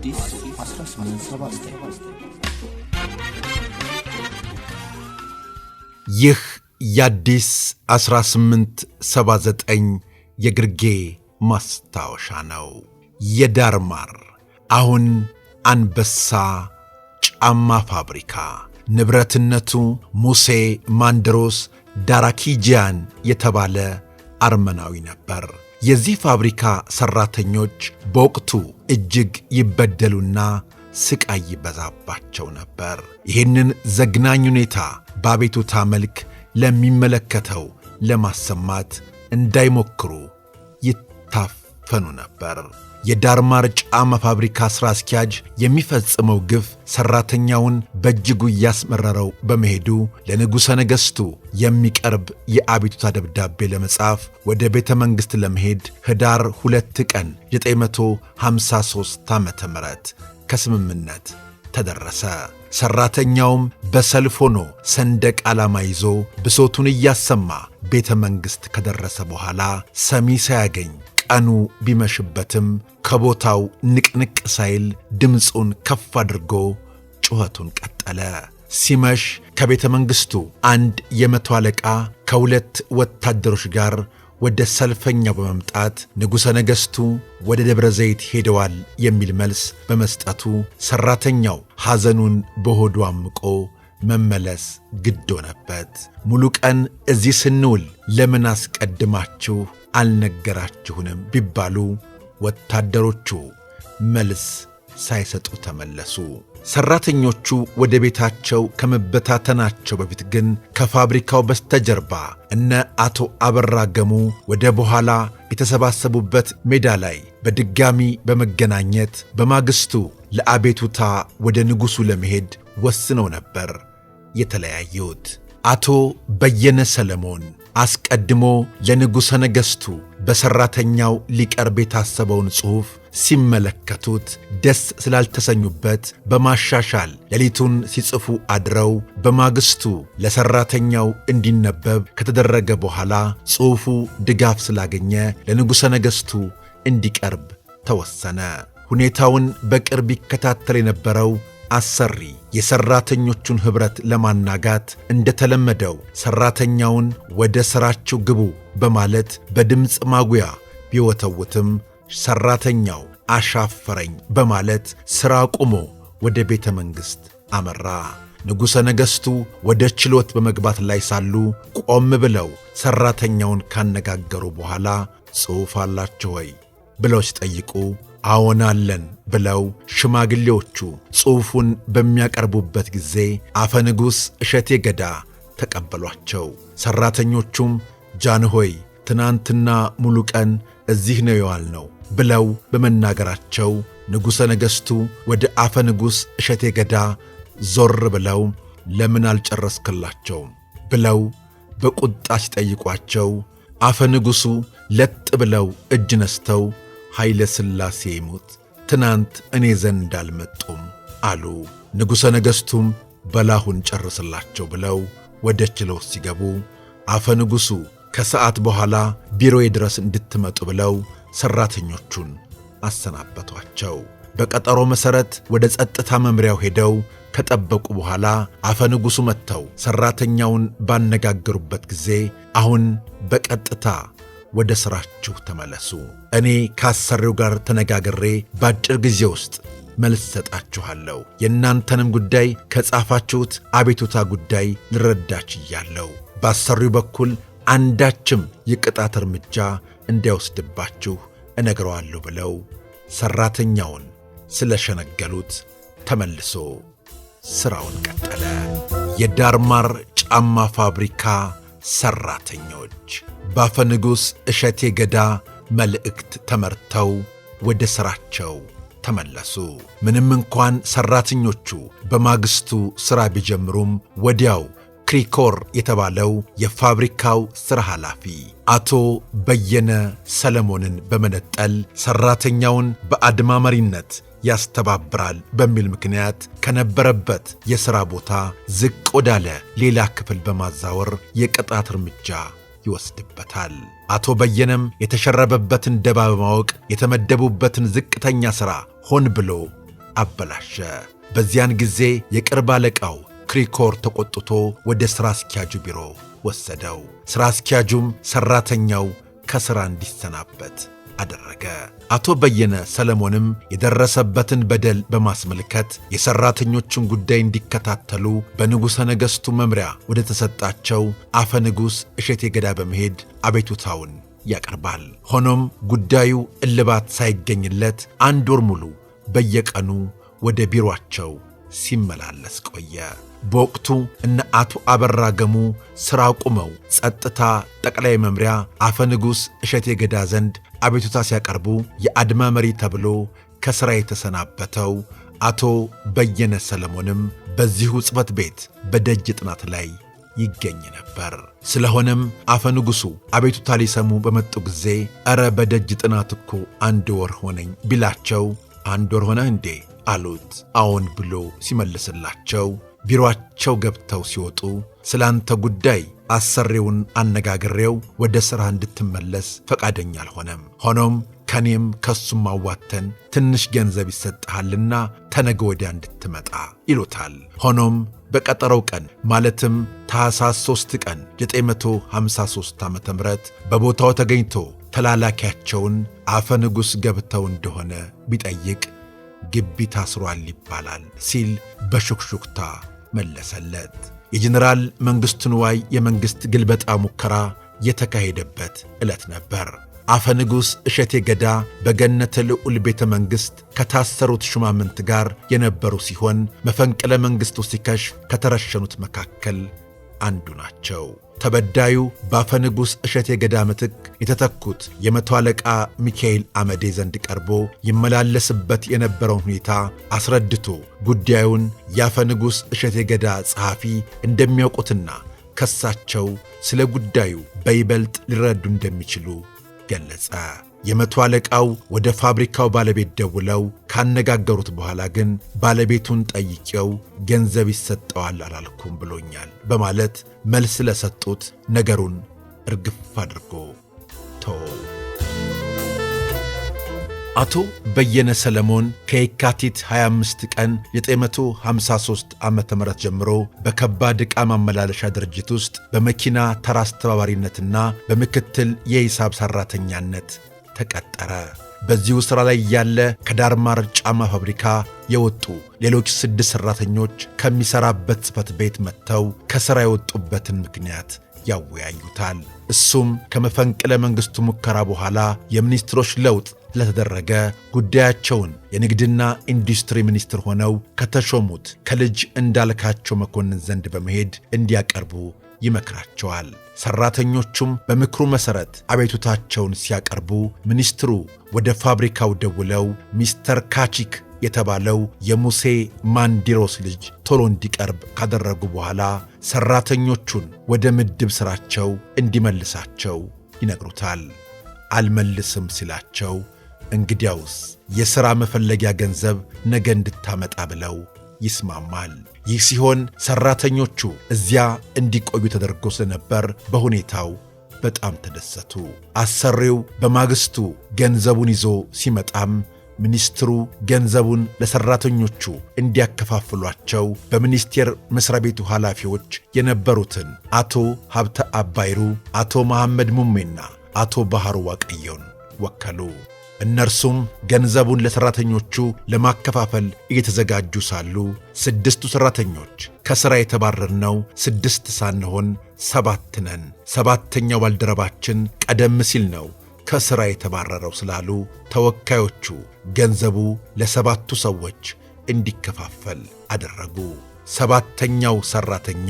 1879። ይህ የአዲስ 1879 የግርጌ ማስታወሻ ነው። የዳርማር አሁን አንበሳ ጫማ ፋብሪካ ንብረትነቱ ሙሴ ማንድሮስ ዳራኪጂያን የተባለ አርመናዊ ነበር። የዚህ ፋብሪካ ሠራተኞች በወቅቱ እጅግ ይበደሉና ስቃይ ይበዛባቸው ነበር። ይህንን ዘግናኝ ሁኔታ በአቤቱታ መልክ ለሚመለከተው ለማሰማት እንዳይሞክሩ ይታፈኑ ነበር። የዳርማር ጫማ ፋብሪካ ሥራ አስኪያጅ የሚፈጽመው ግፍ ሠራተኛውን በእጅጉ እያስመረረው በመሄዱ ለንጉሠ ነገሥቱ የሚቀርብ የአቤቱታ ደብዳቤ ለመጻፍ ወደ ቤተ መንግሥት ለመሄድ ኅዳር 2 ቀን 953 ዓ ም ከስምምነት ተደረሰ። ሠራተኛውም በሰልፍ ሆኖ ሰንደቅ ዓላማ ይዞ ብሶቱን እያሰማ ቤተ መንግሥት ከደረሰ በኋላ ሰሚ ሳያገኝ ቀኑ ቢመሽበትም ከቦታው ንቅንቅ ሳይል ድምፁን ከፍ አድርጎ ጩኸቱን ቀጠለ። ሲመሽ ከቤተ መንግሥቱ አንድ የመቶ አለቃ ከሁለት ወታደሮች ጋር ወደ ሰልፈኛው በመምጣት ንጉሠ ነገሥቱ ወደ ደብረ ዘይት ሄደዋል የሚል መልስ በመስጠቱ ሠራተኛው ሐዘኑን በሆዱ አምቆ መመለስ ግድ ሆነበት። ሙሉ ቀን እዚህ ስንውል ለምን አስቀድማችሁ አልነገራችሁንም ቢባሉ ወታደሮቹ መልስ ሳይሰጡ ተመለሱ። ሠራተኞቹ ወደ ቤታቸው ከመበታተናቸው በፊት ግን ከፋብሪካው በስተጀርባ እነ አቶ አበራ ገሙ ወደ በኋላ የተሰባሰቡበት ሜዳ ላይ በድጋሚ በመገናኘት በማግስቱ ለአቤቱታ ወደ ንጉሡ ለመሄድ ወስነው ነበር የተለያዩት። አቶ በየነ ሰለሞን አስቀድሞ ለንጉሠ ነገሥቱ በሠራተኛው ሊቀርብ የታሰበውን ጽሑፍ ሲመለከቱት ደስ ስላልተሰኙበት በማሻሻል ሌሊቱን ሲጽፉ አድረው በማግስቱ ለሠራተኛው እንዲነበብ ከተደረገ በኋላ ጽሑፉ ድጋፍ ስላገኘ ለንጉሠ ነገሥቱ እንዲቀርብ ተወሰነ። ሁኔታውን በቅርብ ይከታተል የነበረው አሰሪ የሠራተኞቹን ኅብረት ለማናጋት እንደተለመደው ሠራተኛውን ወደ ሥራችሁ ግቡ በማለት በድምፅ ማጉያ ቢወተውትም ሠራተኛው አሻፈረኝ በማለት ሥራ ቆሞ ወደ ቤተ መንግሥት አመራ። ንጉሠ ነገሥቱ ወደ ችሎት በመግባት ላይ ሳሉ ቆም ብለው ሠራተኛውን ካነጋገሩ በኋላ ጽሑፍ አላችሁ ወይ ብለው ሲጠይቁ አዎን አለን ብለው ሽማግሌዎቹ ጽሑፉን በሚያቀርቡበት ጊዜ አፈ ንጉሥ እሸቴ ገዳ ተቀበሏቸው። ሠራተኞቹም ጃንሆይ ትናንትና ሙሉ ቀን እዚህ ነው የዋልነው ብለው በመናገራቸው ንጉሠ ነገሥቱ ወደ አፈ ንጉሥ እሸቴ ገዳ ዞር ብለው ለምን አልጨረስክላቸውም ብለው በቁጣ ሲጠይቋቸው አፈ ንጉሡ ለጥ ብለው እጅ ነስተው ኃይለ ሥላሴ ይሙት ትናንት እኔ ዘንድ አልመጡም አሉ። ንጉሠ ነገሥቱም በላሁን ጨርስላቸው ብለው ወደ ችሎት ሲገቡ አፈ ንጉሡ ከሰዓት በኋላ ቢሮዬ ድረስ እንድትመጡ ብለው ሠራተኞቹን አሰናበቷቸው። በቀጠሮ መሠረት ወደ ጸጥታ መምሪያው ሄደው ከጠበቁ በኋላ አፈ ንጉሡ መጥተው ሠራተኛውን ባነጋገሩበት ጊዜ አሁን በቀጥታ ወደ ሥራችሁ ተመለሱ፣ እኔ ካሰሪው ጋር ተነጋግሬ በአጭር ጊዜ ውስጥ መልስ ሰጣችኋለሁ። የእናንተንም ጉዳይ ከጻፋችሁት አቤቱታ ጉዳይ ልረዳች እያለሁ በአሰሪው በኩል አንዳችም የቅጣት እርምጃ እንዳይወስድባችሁ እነግረዋለሁ ብለው ሠራተኛውን ስለሸነገሉት ተመልሶ ሥራውን ቀጠለ። የዳርማር ጫማ ፋብሪካ ሠራተኞች ባፈ ንጉሥ እሸቴ ገዳ መልእክት ተመርተው ወደ ሥራቸው ተመለሱ። ምንም እንኳን ሠራተኞቹ በማግስቱ ሥራ ቢጀምሩም ወዲያው ክሪኮር የተባለው የፋብሪካው ሥራ ኃላፊ አቶ በየነ ሰለሞንን በመነጠል ሠራተኛውን በአድማ መሪነት ያስተባብራል በሚል ምክንያት ከነበረበት የሥራ ቦታ ዝቅ ወዳለ ሌላ ክፍል በማዛወር የቅጣት እርምጃ ይወስድበታል። አቶ በየነም የተሸረበበትን ደባ በማወቅ የተመደቡበትን ዝቅተኛ ሥራ ሆን ብሎ አበላሸ። በዚያን ጊዜ የቅርብ አለቃው ክሪኮር ተቆጥቶ ወደ ሥራ አስኪያጁ ቢሮ ወሰደው። ሥራ አስኪያጁም ሠራተኛው ከሥራ እንዲሰናበት አደረገ። አቶ በየነ ሰለሞንም የደረሰበትን በደል በማስመልከት የሠራተኞችን ጉዳይ እንዲከታተሉ በንጉሠ ነገሥቱ መምሪያ ወደ ተሰጣቸው አፈ ንጉሥ እሸቴ ገዳ በመሄድ አቤቱታውን ያቀርባል። ሆኖም ጉዳዩ እልባት ሳይገኝለት አንድ ወር ሙሉ በየቀኑ ወደ ቢሮአቸው ሲመላለስ ቆየ። በወቅቱ እነ አቶ አበራ ገሙ ሥራ ቁመው ጸጥታ ጠቅላይ መምሪያ አፈ ንጉሥ እሸቴ ገዳ ዘንድ አቤቱታ ሲያቀርቡ የአድማ መሪ ተብሎ ከሥራ የተሰናበተው አቶ በየነ ሰለሞንም በዚሁ ጽሕፈት ቤት በደጅ ጥናት ላይ ይገኝ ነበር። ስለሆነም አፈ ንጉሡ አቤቱታ ሊሰሙ በመጡ ጊዜ ኧረ በደጅ ጥናት እኮ አንድ ወር ሆነኝ ቢላቸው፣ አንድ ወር ሆነህ እንዴ አሉት። አዎን ብሎ ሲመልስላቸው ቢሮአቸው ገብተው ሲወጡ ስላንተ ጉዳይ አሰሪውን አነጋግሬው ወደ ሥራ እንድትመለስ ፈቃደኛ አልሆነም። ሆኖም ከኔም ከሱም አዋተን ትንሽ ገንዘብ ይሰጥሃልና ተነገ ወዲያ እንድትመጣ ይሉታል። ሆኖም በቀጠሮው ቀን ማለትም ታኅሳስ 3 ቀን 953 ዓ ም በቦታው ተገኝቶ ተላላኪያቸውን አፈ ንጉሥ ገብተው እንደሆነ ቢጠይቅ ግቢ ታስሯል ይባላል ሲል በሹክሹክታ መለሰለት። የጀኔራል መንግሥቱ ንዋይ የመንግሥት ግልበጣ ሙከራ የተካሄደበት ዕለት ነበር። አፈ ንጉሥ እሸቴ ገዳ በገነተ ልዑል ቤተ መንግሥት ከታሰሩት ሹማምንት ጋር የነበሩ ሲሆን መፈንቅለ መንግሥቱ ሲከሽፍ ከተረሸኑት መካከል አንዱ ናቸው። ተበዳዩ በአፈ ንጉሥ እሸቴ ገዳ ምትክ የተተኩት የመቶ አለቃ ሚካኤል አመዴ ዘንድ ቀርቦ ይመላለስበት የነበረውን ሁኔታ አስረድቶ ጉዳዩን የአፈ ንጉሥ እሸቴ ገዳ ጸሐፊ እንደሚያውቁትና ከሳቸው ስለ ጉዳዩ በይበልጥ ሊረዱ እንደሚችሉ ገለጸ። የመቶ አለቃው ወደ ፋብሪካው ባለቤት ደውለው ካነጋገሩት በኋላ ግን ባለቤቱን ጠይቄው ገንዘብ ይሰጠዋል አላልኩም ብሎኛል በማለት መልስ ለሰጡት ነገሩን እርግፍ አድርጎ ተወው። አቶ በየነ ሰለሞን ከየካቲት 25 ቀን 953 ዓ ም ጀምሮ በከባድ ዕቃ ማመላለሻ ድርጅት ውስጥ በመኪና ተራ አስተባባሪነትና በምክትል የሂሳብ ሠራተኛነት ተቀጠረ። በዚሁ ሥራ ላይ ያለ ከዳርማር ጫማ ፋብሪካ የወጡ ሌሎች 6 ሠራተኞች ከሚሠራበት ጽሕፈት ቤት መጥተው ከሥራ የወጡበትን ምክንያት ያወያዩታል። እሱም ከመፈንቅለ መንግሥቱ ሙከራ በኋላ የሚኒስትሮች ለውጥ ስለተደረገ ጉዳያቸውን የንግድና ኢንዱስትሪ ሚኒስትር ሆነው ከተሾሙት ከልጅ እንዳልካቸው መኮንን ዘንድ በመሄድ እንዲያቀርቡ ይመክራቸዋል። ሠራተኞቹም በምክሩ መሠረት አቤቱታቸውን ሲያቀርቡ ሚኒስትሩ ወደ ፋብሪካው ደውለው ሚስተር ካቺክ የተባለው የሙሴ ማንዲሮስ ልጅ ቶሎ እንዲቀርብ ካደረጉ በኋላ ሠራተኞቹን ወደ ምድብ ሥራቸው እንዲመልሳቸው ይነግሩታል። አልመልስም ሲላቸው እንግዲያውስ የሥራ መፈለጊያ ገንዘብ ነገ እንድታመጣ ብለው ይስማማል። ይህ ሲሆን ሠራተኞቹ እዚያ እንዲቆዩ ተደርጎ ስለነበር በሁኔታው በጣም ተደሰቱ። አሰሪው በማግስቱ ገንዘቡን ይዞ ሲመጣም ሚኒስትሩ ገንዘቡን ለሠራተኞቹ እንዲያከፋፍሏቸው በሚኒስቴር መሥሪያ ቤቱ ኃላፊዎች የነበሩትን አቶ ሀብተ አባይሩ፣ አቶ መሐመድ ሙሜና አቶ ባህሩ ዋቀዮን ወከሉ። እነርሱም ገንዘቡን ለሠራተኞቹ ለማከፋፈል እየተዘጋጁ ሳሉ 6ቱ ሠራተኞች ከሥራ የተባረርነው 6 ሳንሆን 7 ነን፣ 7ኛው ባልደረባችን ቀደም ሲል ነው ከሥራ የተባረረው ስላሉ ተወካዮቹ ገንዘቡ ለ7ቱ ሰዎች እንዲከፋፈል አደረጉ። 7ኛው ሠራተኛ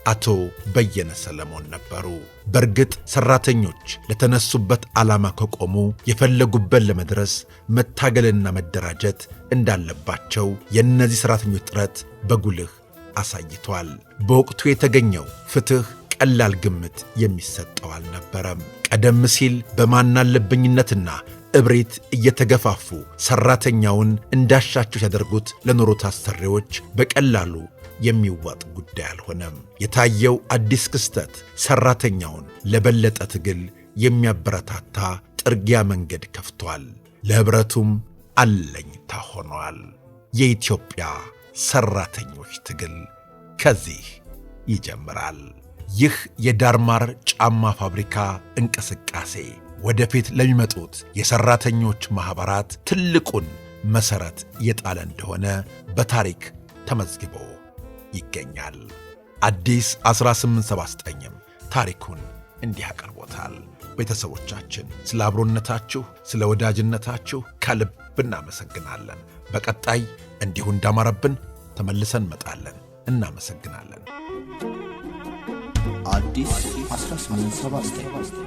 አቶ በየነ ሰለሞን ነበሩ። በእርግጥ ሠራተኞች ለተነሱበት ዓላማ ከቆሙ የፈለጉበት ለመድረስ መታገልና መደራጀት እንዳለባቸው የእነዚህ ሠራተኞች ጥረት በጉልህ አሳይቷል። በወቅቱ የተገኘው ፍትሕ ቀላል ግምት የሚሰጠው አልነበረም። ቀደም ሲል በማናለብኝነትና እብሪት እየተገፋፉ ሠራተኛውን እንዳሻቸው ሲያደርጉት ለኖሩት አሰሪዎች በቀላሉ የሚዋጥ ጉዳይ አልሆነም። የታየው አዲስ ክስተት ሠራተኛውን ለበለጠ ትግል የሚያበረታታ ጥርጊያ መንገድ ከፍቷል። ለኅብረቱም አለኝታ ሆኗል። የኢትዮጵያ ሠራተኞች ትግል ከዚህ ይጀምራል። ይህ የዳርማር ጫማ ፋብሪካ እንቅስቃሴ ወደፊት ለሚመጡት የሠራተኞች ማኅበራት ትልቁን መሠረት የጣለ እንደሆነ በታሪክ ተመዝግቦ ይገኛል። አዲስ 1879ም ታሪኩን እንዲህ አቅርቦታል። ቤተሰቦቻችን ስለ አብሮነታችሁ፣ ስለ ወዳጅነታችሁ ከልብ እናመሰግናለን። በቀጣይ እንዲሁ እንዳማረብን ተመልሰን እንመጣለን። እናመሰግናለን። አዲስ 1879